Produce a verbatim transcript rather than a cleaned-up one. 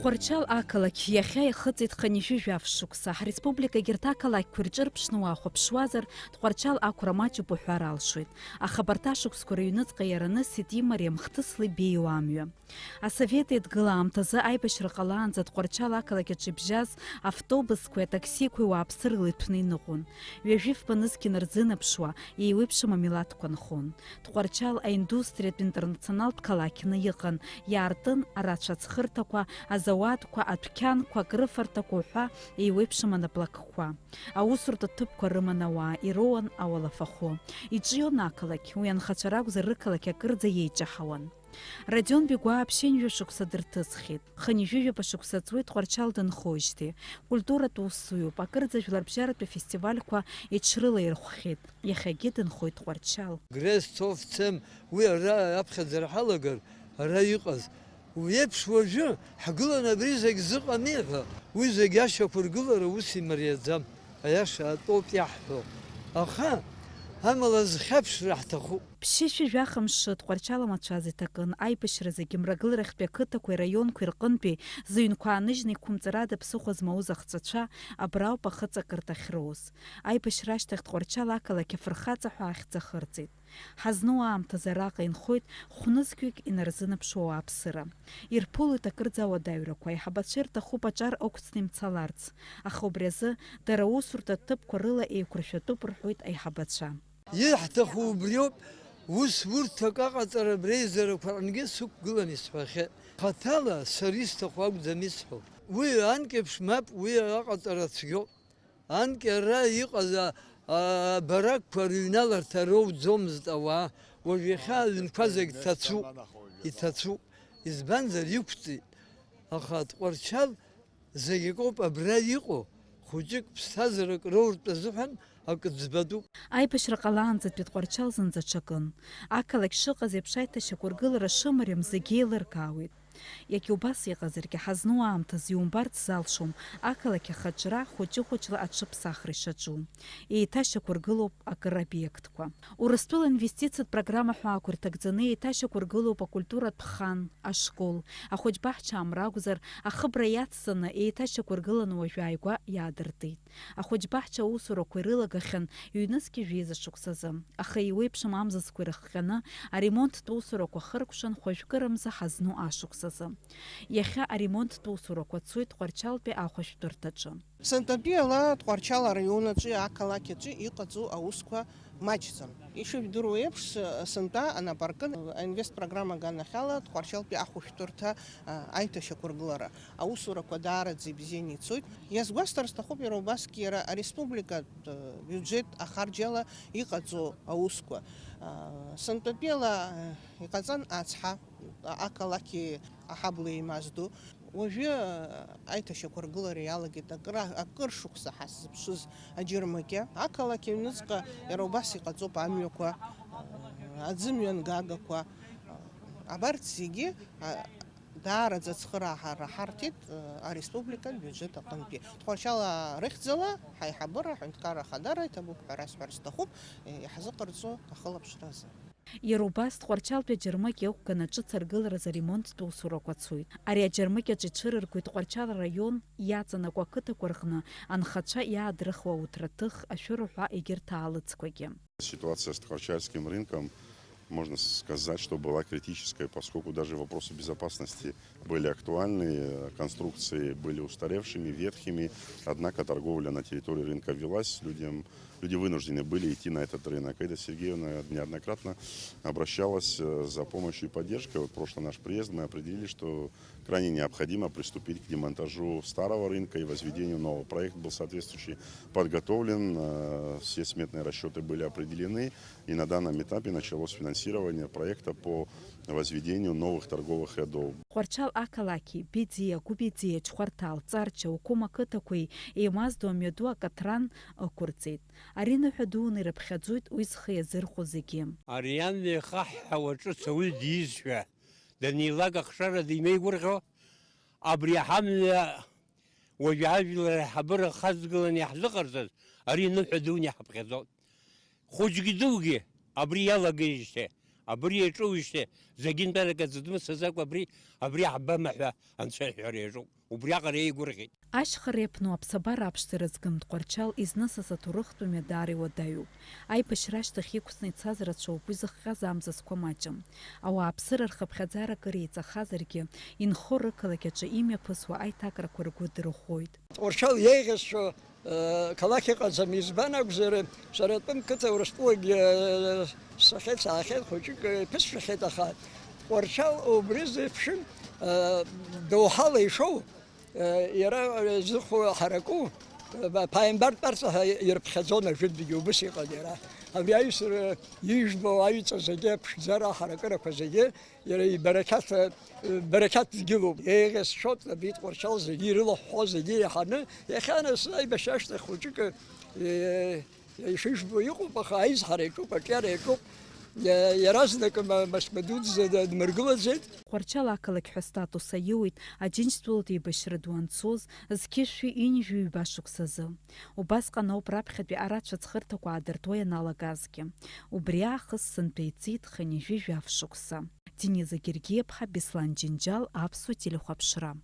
Тҟәарчал ақалақь иахьа ихыҵит хынҩажәи жәаф шықәса. Ҳреспублика егьырҭ ақалақьқәа ирҿырԥшны уаахәаԥшуазар, Тҟәарчал ақәра маҷуп уҳәар алшоит. Аха абарҭ ашықәсқәа рыҩныҵҟа иаранысит имариам хҭысли беиоу амҩа. Асовет Еидгыла аамҭазы аибашьра ҟалаанӡа Тҟәарчал ақалақь аҿы ибжьаз автобусқәеи атаксиқәеи уааԥсырала иҭәны иныҟәон. Ҩажәи фба нызқь инарзынаԥшуа, еиуеиԥшым амилаҭқәа нхон. Тҟәарчал аиндустриатә интернационалтә қалақьны иҟан, иаартын арацәа ацхырҭақәа, азауадқәа, адәқьанқәа, акрыфарҭақәа уҳәа еиуеиԥшым анаплакқәа. Аусурҭа ҭыԥқәа рыман ауаа, ироуан ауалафахәы. Иҿион ақалақь, уи анхацәа ракәзар, рықалақь акырӡа иеиҷаҳауан. Родион Бигәаа ԥшьынҩажәа шықәса дырҭысхьеит. Хынҩажәижәаба шықәса ҵуеит Тҟәарчал дынхоижьҭеи. Культуратә усзуҩуп, акырӡа жәларбжьаратәи афестивальқәа иҽрылаирхәхьеит. Иахьагьы дынхоит Тҟәарчал. Грес, Цоф, Цем, уи ара аԥхьаӡара ҳалагар, ара иҟаз. Уи еиԥш уажәы ҳгыланы абри зегь зыҟами ҳәа, уи зегь ашьақәыргылара ус имариаӡам. Аиаша атәоуп иаҳҳәо. Аха, амала зхьаԥшра ҳҭахуп. Ԥшьышәи жәаха мшы Тҟәарчал амацәаз иҭакын, аибашьра зегьы Мрагыларахьтәи ақыҭақәеи араионқәеи рҟынтәи зыҩнқәа ааныжьны иқәымҵарада ԥсыхәа змоуз ахҵәацәа абра ауп ахыҵакырҭа ахьроуз. Аибашьра ашьҭахь Тҟәарчал ақалақь афырхаҵа ҳәа ахьӡ ахырҵеит. Ҳазну аамҭазы араҟа инхоит хәнызқьҩык инарзынаԥшуа ауааԥсыра. Ирԥылоит акырӡа ауадаҩрақәа, аиҳабацәа ирҭахуп аҿар ықәҵны имцаларц. Аха убри азы дара аусурҭа ҭыԥқәа рыла еиқәыршәатәуп рҳәоит аиҳабацәа. Иаҳҭаху убриоуп, ус урҭ акы аҟаҵара абри аизарақәа рҟынгьы сықәгылан исҳәахьеит. Хаҭала сара исҭаху акәӡам исҳәо. Уи анкьеиԥш мап, уи аҟаҵара цәгьоуп. Анкьа ара иҟаз а-, а-, абаракқәа рыҩналарҭа роуӡомызт ауаа. Уажә иахьа аҩнқәа зегь ҭацәуп, иҭацәуп. Избанзар, иқәҵит. Аха Тҟәарчал зегь акоуп абра иҟоу, хәыҷык ԥсҭазарак роуртә азыҳәан акы ӡбатәуп. Аибашьра ҟалаанӡатәи Тҟәарчал зынӡа ҽакын. Ақалақь шыҟаз еиԥш аиҭашьақәыргылара шымариам зегьы еилыркаауеит. Иагьа убас иҟазаргьы, ҳазну аамҭазы иумбарц залшом ақалақь ахаҿра хәыҷы-хәыҷла аҽыԥсахра ишаҿу. Еиҭашьақәыргылоуп акыр обиектқәа. Урыстәыла инвестициатә программа ҳәа ақәырҭагӡаны еиҭашьақәыргылоуп акультуратә хан, ашкол, ахәыҷбаҳча амра акәзар, ахыбра иацҵаны еиҭашьақәыргыланы уажәы ааигәа иаадыртит. Ахәыҷбаҳча аусурақәа ирылагахьан ҩнызқь жәеиза шықәсазы, аха еиуеиԥшым амзызқәа ирыхҟьаны аремонттә усурақәа хыркәшан хәажәкырамза ҳазну ашықәсазы. Иахьа аремонттә усурақәа цоит Тҟәарчалтәи ахәышәтәырҭаҿы. Сынтәатәиала Тҟәарчал араион аҿы, ақалақь аҿы иҟаҵоу аусқәа маҷӡам. Ишыжәдыруа еиԥш, сынтәа анапаркын аинвестпрограмма аганахьала Тҟәарчалтәи ахәышәтәырҭа, а, аиҭашьақәыргылара аусурақәа даараӡа ибзианы ицоит. Иазгәасҭар сҭахуп иара убасгьы иара ареспубликатә, а, биуџьет ахарџьала иҟаҵоу аусқәа. А, сынтәатәиала, а, иҟаҵан ацҳа, а, ақалақьи аҳабла еимаздо. Уажәы, а, аиҭашьақәыргылара иалагеит акыра-, акыр шықәса ҳаззыԥшыз аџьармыкьа. Ақалақь аҩныҵҟа иара убас иҟаҵоуп амҩақәа, а, аӡымҩангагақәа. Абарҭ зегьы, а, даараӡа ацхыраара ҳарҭеит, а, ареспубликатә биуџьет аҟынтәи. Тҟәарчал рыхьӡала ҳаиҳабыра, аҳәынҭқарра ахадара иҭабуп ҳәа расҳәар сҭахуп, а, иаҳзыҟарҵо ахылаԥшразы. Иара убас Тҟәарчалтәи аџьармыкьа ықәганы ҿыц аргыларазы аремонттә усурақәа цоит. Ари аџьармыкьаҿ иҽырыргоит Тҟәарчал араион иаҵанакуа ақыҭақәа рҟны анхацәа иаадрыхуа ауҭраҭых, ашәыра ҳәа егьырҭ аалыҵқәагьы. Ситуация с Тҟәарчальским рынком, можно сказать, что была критической, поскольку даже вопросы безопасности были актуальны, конструкции были устаревшими, ветхими, однако торговля на территории рынка велась, людям, люди вынуждены были идти на этот рынок. Аида Сергеевна неоднократно обращалась, э, за помощью и поддержкой. Вот прошлый наш приезд, мы определили, что крайне необходимо приступить к демонтажу старого рынка и возведению нового. Проект был соответствующий подготовлен, э, все сметные расчёты были определены, и на данном этапе началось финансирование проекта по возведению новых торговых рядов. Тҟәарчал ақалақьи, Бедиа, Гәыбедиа, Џьхәарҭал, Ҵарча, Уқум ақыҭақәеи еимаздо амҩаду акаҭран ықәырҵеит. Ари ныҳәа дуны ирыԥхьаӡоит уи зхы иазырхәо зегьы. Ари амҩа ихаҳҳауа ҿыц ауаҩы диизшәа, данилак ахшара димеигәырӷьо, абри ҳамҩа уажәы ажәлар аиҳабыра хазгыланы иаҳзыҟарҵаз, ари ныҳәа дуны иҳаԥхьаӡоит. Хәыҷгьы дугьы абри иалагеижьҭеи, абри иаҿоуижьҭеи, зегьынтәарак аӡә дмыцәаӡакәа абри Абри ҳбама ҳәа анцәа иҳәара иаҿуп. Убриаҟара еигәырӷьеит. Ашьхара иаԥну аԥсабара аԥшӡара згым Тҟәарчал изнысыз аҭоурыхтә мҩа даара иуадаҩуп. Аибашьра ашьҭахь иқәҵны ицаз рацәоуп, уи зыхҟьаз амзызқәа маҷым. Ауааԥсыра рхыԥхьаӡара акыр еиҵахазаргьы, инхо рықалақь аҿы имҩаԥысуа аиҭакрақәа ргәы дырӷәӷәоит. Тҟәарчал еиӷьасшьо, э, қалақь ыҟаӡам, избан акәзар, сара атәым қыҭа Урыстәылагьы, э, сцахьеит, саахьеит, хәыҷык, э, иԥысшәахьеит, аха Тҟәарчал убри зеиԥшым, э, доуҳала ишоу, э, иара, э, зыхәо ҳараку, э, ԥааимбар тәарҭа ҳәа ирыԥхьаӡон ажәытәгьы, убыс иҟан иара. Абри аҩсра ижәбо аҩҵа зегьы, аԥшӡара, аҳаракырақәа зегьы, иара ибарақьаҭ, э, барақьаҭ дгьылуп. Еиӷьасшьоит абри Тҟәарчал зегьы ирылыҳәҳәо зегьы еиҳаны, иахьа нас аибашьра ашьҭахь хәыҷык, э, ишыжәбо иҟоуп, аха аизҳара иаҿуп, аҿиара иаҿуп. Иа-, иаразнак ма-, Москва дуӡӡа д-, дмыргылаӡеит. Тҟәарчал ақалақь ҳәа статус аиуит Аџьынџьтәылатә еибашьра ду анцоз, зқьышәи ҩынҩажәи ҩба шықәсазы. Убасҟан ауп раԥхьатәи арацәа ҵхырҭақәа аадыртуа ианалагазгьы. Убри аахыс сынтәа иҵит хынҩажәи жәаф шықәса. Дениза Гергиаԥҳа, Беслан Џьынџьал, Аԥсуа телехәаԥшра.